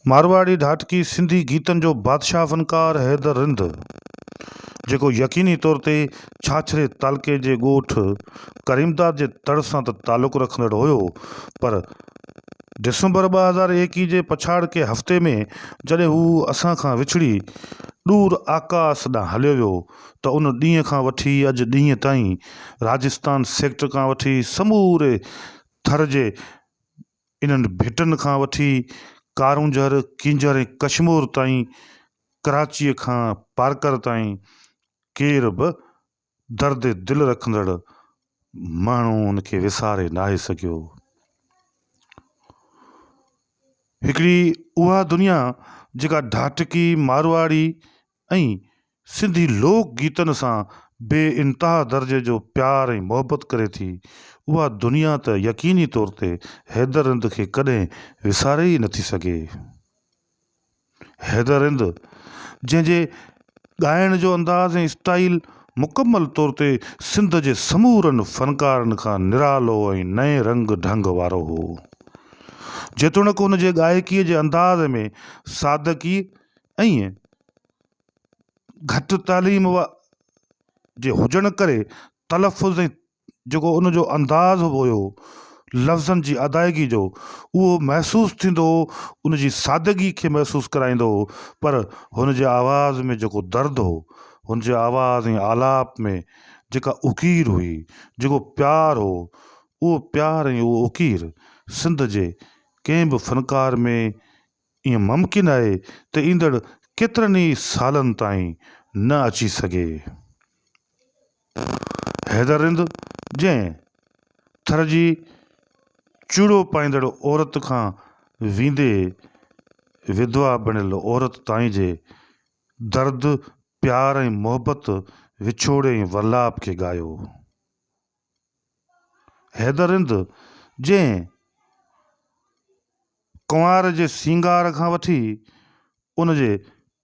مارواڙي ڍاٽڪي سنڌي گيتن جو بادشاهه فنڪار حيدر رند، جيڪو يقيني طور تي ڇاڇري تعلقي جي ڳوٺ ڪريمداد جي تڙ سان ته تعلق رکندڙ هيو پر ڊسمبر 2021 جي پڇاڙڪي هفتي ۾ جڏهن هو اسان کان وڇڙي ڏور آڪاس ڏانهن هليو ويو ته ان ڏينهن کان وٺي اڄ ڏينهن تائين راجستان سيڪٽر کان وٺي سموري ٿر جي انهن ڀٽن کان وٺي ڪارونجهر، ڪينجهر ۽ ڪشمور تائين، ڪراچيء کان پارڪر تائين ڪير به درد دل رکندڙ ماڻهو ان کي وساري ناهي سگهيو. هڪڙي اها دنيا جيڪا ڍاٽڪي، مارواڙي ۽ سنڌي لوڪ گيتن سان بي انتها درجي جو پيار ۽ محبت ڪري ٿي، اها دنيا ته يقيني طور تي حيدر رند کي ڪڏهن وساري ئي نٿي سگهي. حيدر رند جنهن جي ڳائڻ جو انداز ۽ اسٽائيل مڪمل طور تي سنڌ جي سمورن فنڪارن کان نرالو ۽ نئين رنگ ڍنگ وارو هو. جيتوڻيڪ هن جي ڳائڪيء جي انداز ۾ سادگي ۽ گهٽ تعليم جي هجڻ ڪري تلفظ ۽ جيڪو ان جو انداز هيو لفظن جي ادائگي جو اهو محسوس ٿيندو هو ان جي سادگي کي محسوس ڪرائيندو هو پر هن جي آواز ۾ جيڪو درد هو هن جي آواز ۽ آلاپ ۾ جيڪا اڪير هئي جيڪو پيار هو اهو پيار ۽ اهو اڪير سنڌ جي ڪنهن به فنڪار ۾ ائين ممڪن آهي ته ايندڙ ڪيترن ئي سالن تائين نه اچي سگهي. حيدر رند جنهن ٿر جي چوڙو پائيندڙ عورت کان ويندي وڌوا بڻيل عورت تائين جي درد، پيار ۽ محبت، وڇوڙي ۽ ورلاپ کي ڳايو. حيدر رند جنهن ڪنوار جي سينگار کان وٺي ان جي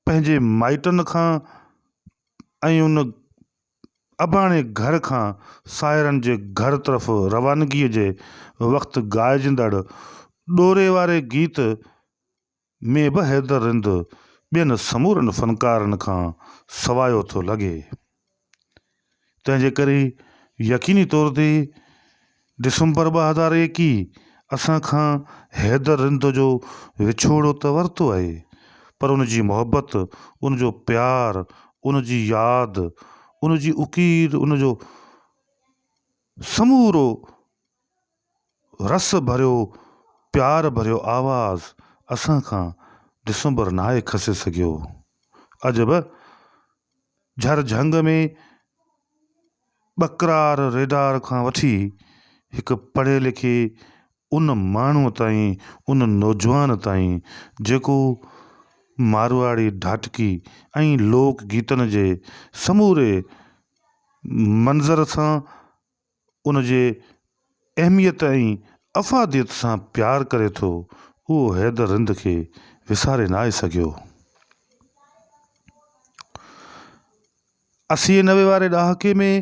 پنهنجي مائٽن کان ۽ ان اباڻي گهر کان ساهرن جي گهر طرف روانگيء جي وقت ڳائجندڙ ڏوري واري گيت ۾ به حيدر رند ٻين سمورن فنڪارن کان سوايو ٿو لڳي. تنهن جي ڪري يقيني طور تي ڊسمبر 2021 اسان کان حيدر رند جو وڇوڙو ته ورتو آهي پر ان جي محبت، ان جو پيار، ان جي ياد، ان جي اڪير، ان جو سمورو رس ڀريو پيار ڀريو آواز اسان کان ڊسمبر ناهي کسي سگهيو. اڄ به جھر جھنگ ۾ ٻڪرار ريڍار کان وٺي هڪ پڙهي لکي ان ماڻهوء تائين ان نوجوان تائين جيڪو مارواڙي ڍاٽڪي ۽ لوڪ گيتن جي سموري منظر سان ان جي اهميت ۽ افاديت سان پيار ڪري ٿو، اهو حيدر رند کي وساري ناهي سگهيو. اسي ۽ نوي واري ڏهاڪي ۾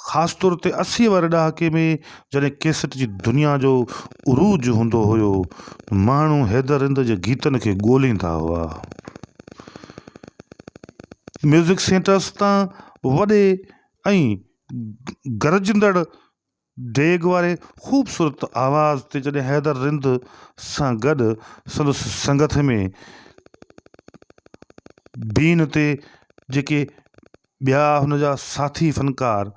خاص طور تي اسي واري ڏهاڪي ۾ جڏهن ڪيسٽ جي دنيا جو عروج هوندو هيو، ماڻهو حيدر رند جي گيتن کي ڳوليندا هئا. ميوزڪ سينٽرس تان وڏي ۽ گرجندڙ ڊيگهه واري خوبصورت آواز تي جڏهن حيدر رند سان گڏ سندس سنگت ۾ بين تي جيڪي ٻيا هن جا ساٿي فنڪار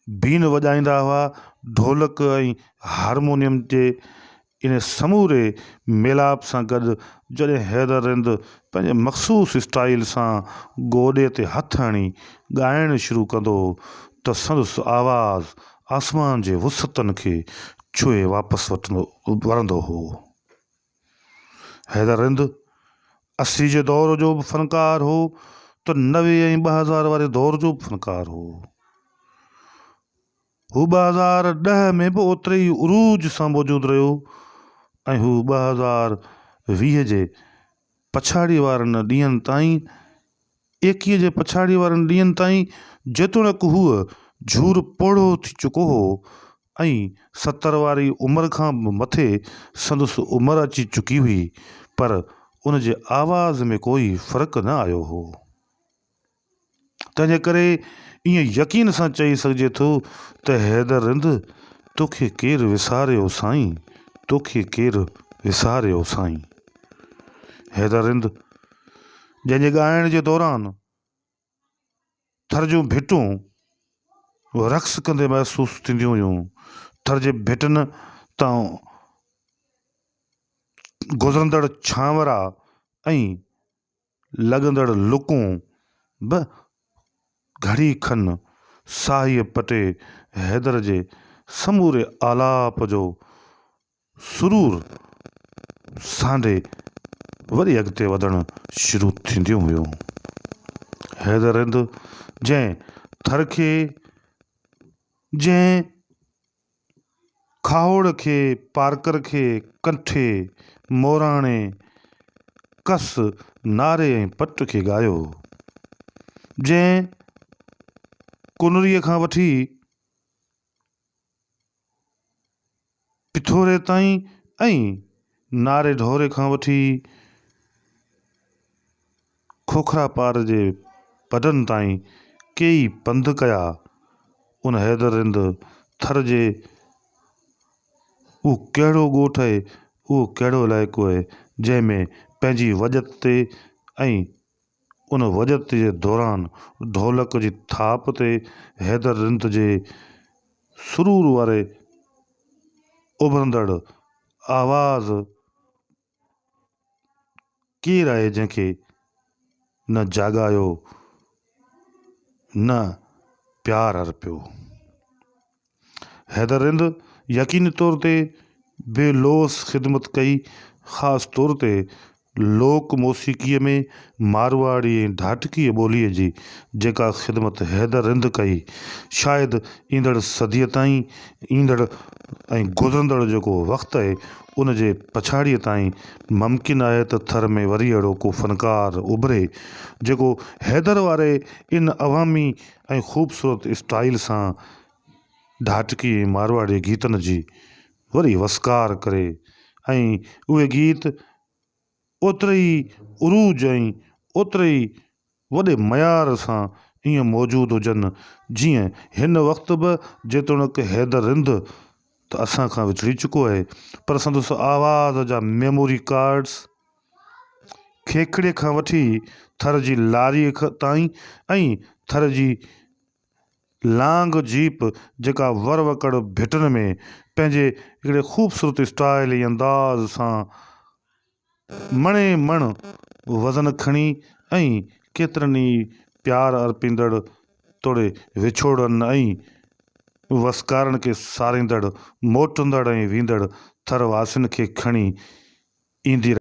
بين وڄائيندا هئا، ڍولڪ ۽ هارمونيم تي ان سموري ميلاپ سان گڏ جڏهن حيدر رند پنهنجي مخصوص اسٽائيل سان گوڏي تي هٿ هڻي ڳائڻ شروع ڪندو هو ته سندس آواز آسمان جي وسعتن کي ڇهي واپس ورندو هو. حيدر رند 80 جي دور جو به فنڪار هو ته 90 ۽ 2000 واري دور جو به فنڪار هو. هو 2010 ۾ به اوتري ئي عروج سان موجود رهيو ۽ هو 2020 جي پڇاڙي وارن ڏينهن تائين ايڪيهه جي پڇاڙي وارن ڏينهن تائين جيتوڻيڪ هو جهور پوڙهو ٿي چڪو هو ۽ 70 واري عمر کان به مٿي سندس عمر اچي چڪي هئي، پر ان جي آواز ۾ ڪوئي فرق نه آيو هو. تنهن جي ڪري ائين يقين سان چئي سگهجي ٿو ته حيدر رند توکي ڪير وساريو سائين، توکي ڪير وساريو سائين. حيدر رند جنهن جي ڳائڻ جي دوران ٿر جون ڀٽون رقص ڪندي محسوس ٿينديون هيون. ٿر جي ڀٽن تان گذرندڙ ڇانورا ۽ لڳندڙ لڪون به گهڙي کن ساهيء پٽي حيدر جي سموري آلاپ جو سرور سانڍي وري اڳتي وڌڻ شروع ٿينديون هيون. حيدر رند جنهن ٿر کي، جنهن کاهوڙ کي، پارڪر کي، ڪنٺي، موراڻي، ڪس، ناري ۽ پٽ کي ڳايو، جنهن ڪنريء کان وٺي پٿوري تائين ۽ ناري ڍوري کان وٺي کوکرا پار جي پڊن تائين ڪيئي پنڌ ڪيا. ان حيدر رند ٿر جي اهو ڪهڙو ڳوٺ آهي، اهو ڪهڙو علائقو آهي، جنهن ۾ پنهنجي وڄت تي ۽ ان وڄت جي دوران ڍولڪ جي ٿاپ تي حيدر رند جي سرور واري اڀرندڙ آواز ڪير آهي جنهن کي نه جاڳايو نه پيار ارپيو. حيدر رند يقيني طور تي بي لوث خدمت ڪئي، خاص طور تي لوڪ موسيقيء ۾ مارواڙي ۽ ڍاٽڪي ٻوليء جي جيڪا خدمت حيدر رند ڪئي، شايد ايندڙ صديء تائين، ايندڙ ۽ گذرندڙ جيڪو وقت اهي، ان جي پڇاڙيء تائين ممڪن آهي ته ٿر ۾ وري اهڙو ڪو فنڪار اڀري، جيڪو حيدر واري ان عوامي ۽ خوبصورت اسٽائيل سان ڍاٽڪي ۽ مارواڙي گيتن جي وري وسڪار ڪري ۽ اهي گيت اوتري ئي عروج ۽ اوتري ئي وڏي معيار سان ائين موجود هجن جيئن هن وقت به جيتوڻيڪ حيدر رند ته اسان کان وڇڙي چڪو آهي پر سندس آواز جا ميموري ڪارڊس کيکڙي کان وٺي ٿر جي لاريء تائين ۽ ٿر جي لانگ جيپ جيڪا ور وڪڙ ڀٽن ۾ پنهنجي هڪڙي خوبصورت اسٽائل ۽ انداز سان مڻين مڻ وزن کڻي ۽ ڪيترن ئي پيار ارپيندڙ توڙي وڇوڙن ۽ وسڪارن کي ساريندڙ موٽندڙ ۽ ويندڙ ٿر واسين کي کڻي ايندي رهي.